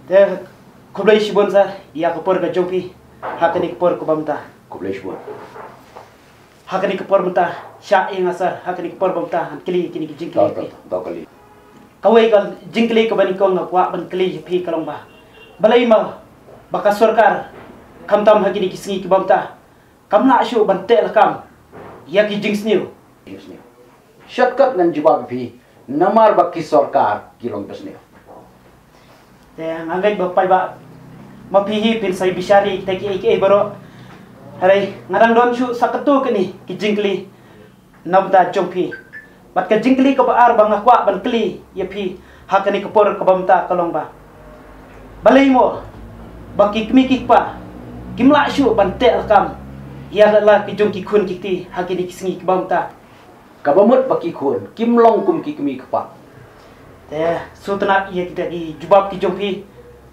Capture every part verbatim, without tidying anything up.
Te khublei shibun sir ïa ka por ka jong phi ha kane ka por kaba mynta. Khublei shibun. Ha kane ka por mynta sha ïa nga sir, ha kane ka por ba mynta ngan kylli kine ki jingkylli. Kawei ka jingkylli kaba nyngkong nga kwah ban kylli ïa phi ka long ba, balei mo ba ka sorkar khamtam ha kine ki sngi kaba mynta kam lah shuh ban teh lakam ïa ki jingsniew? Shortcut ngan jubab phi, namar ba ki sorkar ki long basniew. Te nga ngeit ba paidbah ma phi hi phin sa ïa bishar ïa kita kiei kiei baroh. Hynrei nga dang don shuh sa katto katne ki jingkylli na bynta jong phi. Bad ka jingkylli kaba ar ba nga kwah ban kylli ïa phi ha kane ka por kaba mynta ka long ba, balei mo ba ki kmie ki kpa kim lah shuh ban teh lakam ïa la ki jong ki khun ki kti ha kine ki sngi kaba mynta? Kaba mut ba ki khun kim long kum ki kmie ki kpa. Te sngewtynnat ïa kita ki jubab ki jong phi.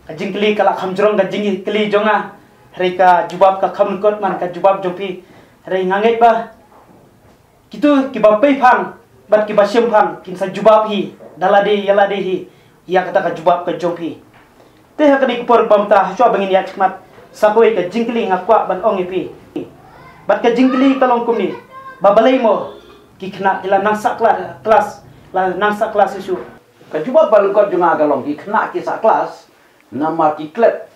Ka jingkylli ka la kham jrong ka jingkylli jong nga, hynrei ka jubab ka kham lyngkot man ka jubab jong phi. Hynrei nga ngeit ba kito kiba pei phang bad kiba shim phang kin sa jubab hi da lade ïa lade hi ïa kata ka jubab ka jong phi. Te ha kane ka por kaba mynta hashwa ba ngin ïaid shakhmat, sa kawei ka jingkylli nga kwah ban ong ïa phi. Bad ka jingkylli ka long kumne, ba balei mo ki khynnah ki la nang sah kla-, klas, la nang sah klas shuh shuh? Ka jubab ba lyngkot jong nga ka long ki khynnah ki sah klas namar ki klet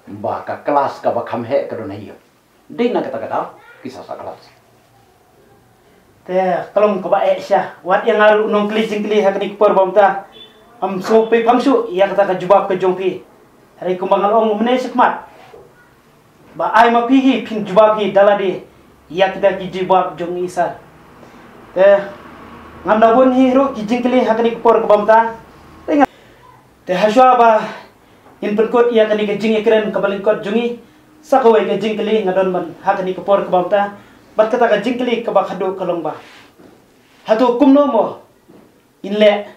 ba ka klas kaba kham heh ka don ha ïing. Dei na kata ka daw ki sa sah klas. Te ka long kaba eh sha, wat ïa nga ruh u nongkylli jingkylli ha kane ka por ba mynta. Ym sngewpei phang shuh ïa kata ka jubab ka jong phi. Hynrei kumba nga la ong mynne shakhmat, ba ai ma phi hi phin jubab hi da lade ïa kita ki jubab jong i sir. Te ngam da bun hi ruh ki jingkylli ha kane ka por kaba mynta. Te nga Te hashwa ba ngin pynkut ïa kane ka jingïakren kaba lyngkot jong ngi, sa kawei ka jingkylli nga don ban ha kane ka por kaba mynta. Bad kata ka jingkylli kaba khadduh ka long ba, hato kumno mo ngin leh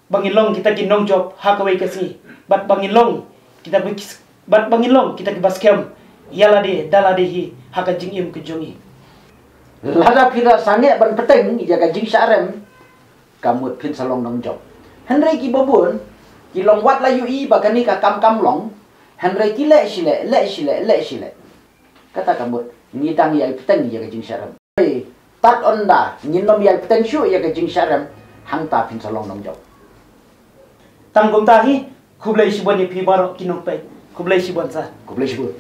ba ngin long kita ki nongjop ha kawei ka sngi, bad ba ngin long kita ki, bad ba ngin long kita kiba skhem ïa lade da lade hi ha ka jingim ka jong ngi? Lada phi la sangeh ban bteng ïa ka jingshah rem, ka mut phin sa long nongjop. Hynrei kiba bun ki long wat la ïohi ba kane ka kam kam long, hynrei ki leh shi leh, leh shi leh, leh shi leh. Kata ka mut ngi dang ïai bteng ïa ka jingshah rem. Hynrei tad ynda ngin ym ïai bteng shuh ïa ka jingshah rem, hangta phin sa long nongjop. Tang kumta hi, khublei shibun ïa phi baroh ki nongpeit. Khublei shibun sir. Khublei shibun.